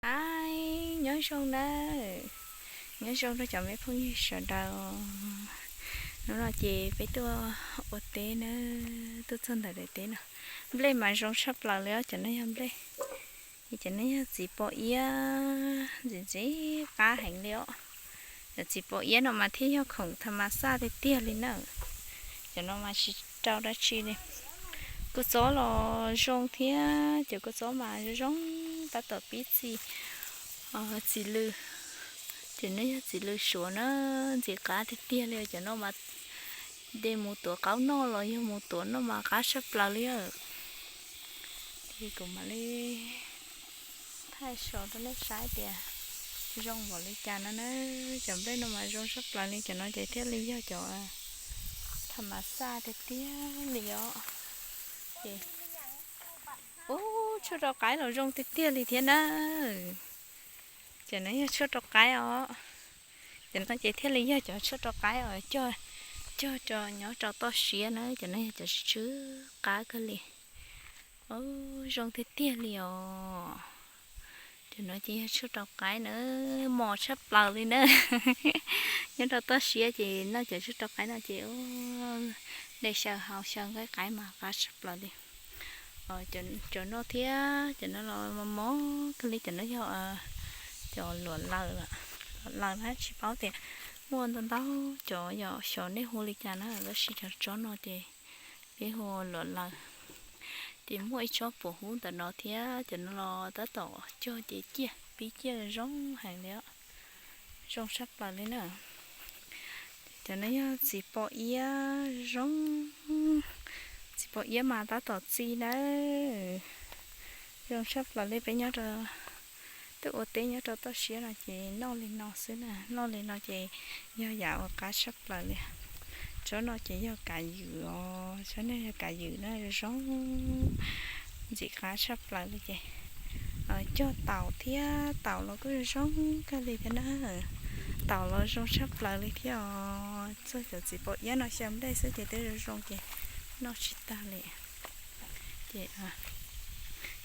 Ai, nyob zoo nawb, nyob zoo rau cov me phooj ywg sawv daws. Hnub no ces peb tuaj ua teb nawb, tuaj txog ntawm daim teb no. Nplej mas zoo tshaj plaws li os, cov no yog nplej, ces cov no yog txiv pos iab ntxim ntxim qab heev li os. Cov txiv pos iab no mas thiaj yog khoom tha mas xaj tiag tiag li na. Cov no mas tsis rau dab tsi li. Kua txob los zoo thiab, cov kua txob mas zoo zoo, tab tom pib txi txiv lws. Cov no yog txiv lws suav na, ntxim qab tiag tiag li. Cov no mas de mus tuav qaub noj los yog mus tuav noj mas qab tshaj plaws li. Ces kuv mam li thaij so rau nej saib tias zoo npaum li cas no na. Cov nplej no mas zoo tshaj plaws li, cov no ces thiaj li yog cov tha mas xaj tiag tiag li os. Ces ub, tshuaj rau qaib los zoo tiag tiag li thiab na. Cov no yog tshuaj rau qaib os. Cov no ces thiaj li yog cov tshuaj rau qaib os, cog, cog rau nyob rau toj siab na. Cov no yog cov tsw tsw qab kawg li. Ub, zoo tiag tiag li os. Cov no ces yog tshuaj rau qaib na, mos tshaj plaws li na. Nyob rau toj siab ces noj cov tshuaj rau qaib no ces ub, de xyaw hau xyaw nqaij qaib mas qab tshaj plaws li. Cov no thiab, cov no los mos mos kawg li, cov no yog cov luam laws, luam laws na, tsis paub tias muaj ntau ntau cov yom, xyov nej hu li cas na, tab sis cov tsob no ces peb hu luam laws. Ces muaj ib tsob puas hub ntawm no thiab, cov no los tab tom cog ces ciaj, pib ciaj zoo heev li os. Zoo tshaj plaws li na. Cov no yog txiv pos iab zoo, txiv pos iab mas tab tom txi nawb. Zoo tshaj plaws li, peb nyob rau, tuaj ua teb nyob rau toj siab no ces noj li no xwb na, noj li no ces yog yam uas qab tshaj plaws li. Tsob no ces yog kav ywm os, tsob no yog kav ywm na, zoo ntxim qab tshaj plaws li ces cog taum thiab, taum los kuj zoo kawg li thiab na. Taum los zoo tshaj plaws li thiab os. Txog cov txiv pos iab no xyaw nplej xwb ces twb zoo zoo ces noj tsis tag li. Ces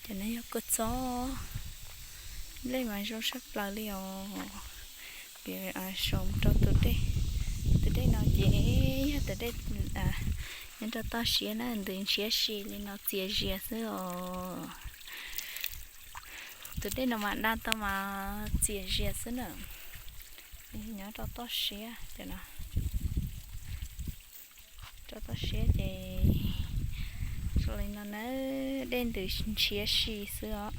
cov no yog kua txob, nplej mas zoo tshaj plaws li os. Piv sau rau tus dej, tus dej no ces yog tus dej nyob rau toj siab na, ntws ntshiab si li no txias zias xwb os. Tus dej no mas daj tau mas txias zias xwb na. Nyob rau toj siab ces no, rau toj siab ces zoo li no na, dej ntws ntshiab si xwb os.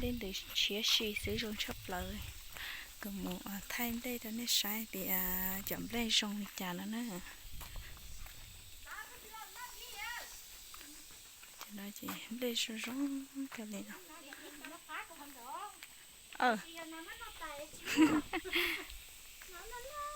Dej ntws ntshiab si xwb, zoo tshaj plaws. Kuv mus thaij nplej rau nej saib tias cov nplej zoo li cas no na. Cov no ces nplej zoo zoo kawg li no.